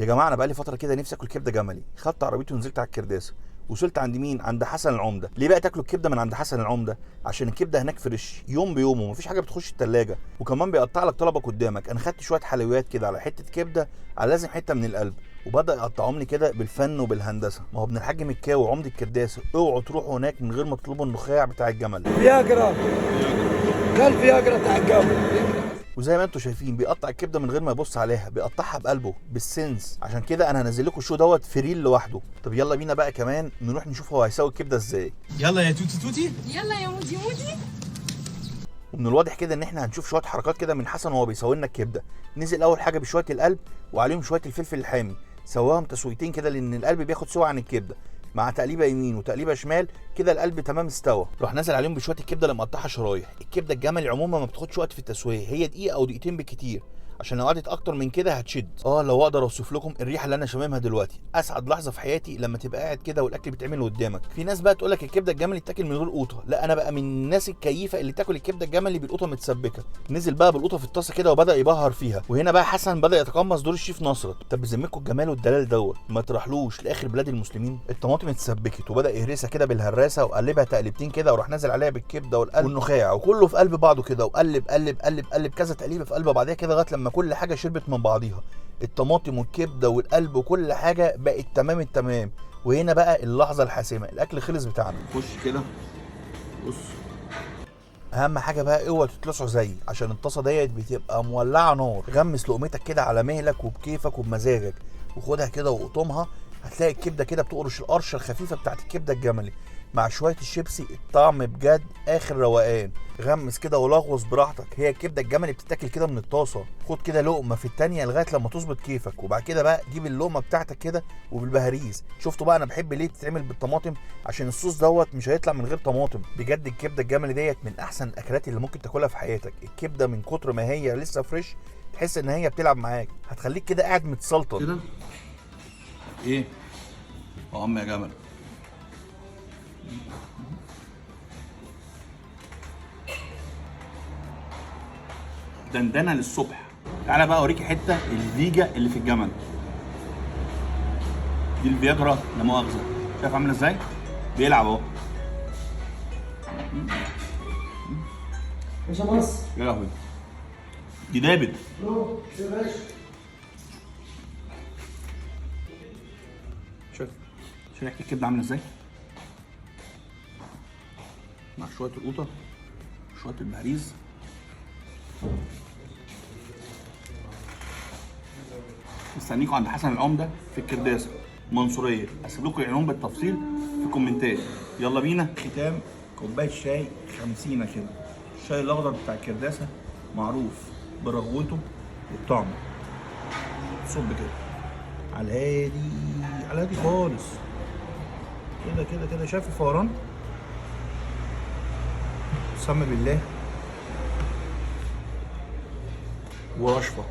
يا جماعة انا بقالي فترة كده نفسي اكل كبده جملي. خدت عربيتي ونزلت على الكرداسه، وصلت عند مين؟ عند حسن العمدة. ليه بقى تاكلوا الكبده من عند حسن العمدة؟ عشان الكبده هناك fresh يوم بيومه، مفيش حاجة بتخش التلاجة، وكمان بيقطع لك طلبك قدامك. انا خدت شوية حلويات كده على حتة كبده، على لازم حتة من القلب، وبدا يقطعهم لي كده بالفن وبالهندسه. ما هو ابن الحاج مكاوي عمده الكرداسه، اوعوا تروحوا هناك من غير ما تطلبوا النخاع بتاع الجمل. فياجرا، ده الفياجرا بتاع الجمل. وزي ما انتم شايفين بيقطع الكبده من غير ما يبص عليها، بيقطعها بقلبه بال sense. عشان كده انا هنزل لكم ال show دوت في reel لوحده. طب يلا بينا بقى كمان نروح نشوف هو هيسوي الكبده ازاي. يلا يا توتي توتي، يلا يا مودي مودي. ومن الواضح كده ان احنا هنشوف شوية حركات كده من حسن وهو بيسوي لنا الكبده. نزل اول حاجة بشوية القلب وعليهم شوية الفلفل الحامي، سواهم تسويتين كده لان القلب بياخد سوا عن الكبده، مع تقليبه يمين وتقليبه شمال كده القلب تمام استوى. راح نازل عليهم بشوية الكبده اللي مقطعها شرايح. الكبده الجملي عموما ما بتاخدش وقت في التسوية، هي دقيقة او دقيقتين بالكتير، عشان لو قعدت اكتر من كده هتشد. لو اقدر اوصف لكم الريحة اللي انا شاممها دلوقتي، اسعد لحظة في حياتي لما تبقى قاعد كده والاكل بيتعمل قدامك. في ناس بقى تقول لك الكبده الجملي تاكل من غير قوطه، لا انا بقى من الناس الكيفه اللي تاكل الكبده الجملي بالقوطه متسبكه. نزل بقى بالقوطه في الطاسه كده وبدا يبهر فيها، وهنا بقى حسن بدا يتقمص دور الشيف نصرت. طب بذمتكم الجمال والدلال دوت ما تروحلوش لاخر بلاد المسلمين؟ الطماطم اتسبكت وبدا يهرسها كده بالهراسه وقلبها تقلبتين كده، وراح نازل عليها بالكبده والقلب والنخاع وكله في قلب بعضه كده، وقلب قلب قلب قلب كذا تقليبه في قلب بعضيها كده لغاية لما كل حاجة شربت من بعضيها، الطماطم والكبده والقلب وكل حاجة بقت تمام التمام. وهنا بقى اللحظة الحاسمة، الاكل خلص بتاعنا. خش كده بص، اهم حاجة بقى اوعى تتلسعوا زيي، عشان الطاسه ديت بتبقى مولعه نار. غمس لقمتك كده على مهلك وبكيفك وبمزاجك، وخدها كده وقطمها، هتلاقي الكبده كده بتقرش القرشه الخفيفة بتاعت الكبده الجملي مع شوية الشيبسي. الطعم بجد اخر روقان. غمس كده ولغوص براحتك، هي الكبده الجملي بتتاكل كده من الطاسه. خد كده لقمة في التانية لغاية لما تظبط كيفك، وبعد كده بقى جيب اللقمة بتاعتك كده وبالبهاريز. شفتوا بقى انا بحب ليه بتتعمل بالطماطم؟ عشان الصوص دوت مش هيطلع من غير طماطم. بجد الكبده الجملي ديت من احسن الاكلات اللي ممكن تاكلها في حياتك. الكبده من كتر ما هي لسه fresh تحس ان هي بتلعب معاك، هتخليك كده قاعد متسلطن كده. ايه يا عم يا جمل؟ دندنه للصبح. تعالى بقى اوريك حتة الفيجا اللي في الجمل دي، الفياجرا لا مؤاخذة. شايف عامله ازاي؟ بيلعب اهو. باشا مصر يا لهوي دي دابت. يا باشا. شوف شوف ريحه الكبده عامله ازاي مع شوية القوطه شوية البهاريز. مستنيكم عند حسن العمدة في الكرداسه منصوريه. هسيب لكم العنوان بالتفصيل في الكومنتات. يلا بينا. ختام كوباية شاي 50 كده، الشاي الاخضر بتاع الكرداسه معروف برغوته وبطعمه. صب كده على الهادي، على الهادي خالص كده كده كده. شايف الفوران؟ سم بالله ورشفه.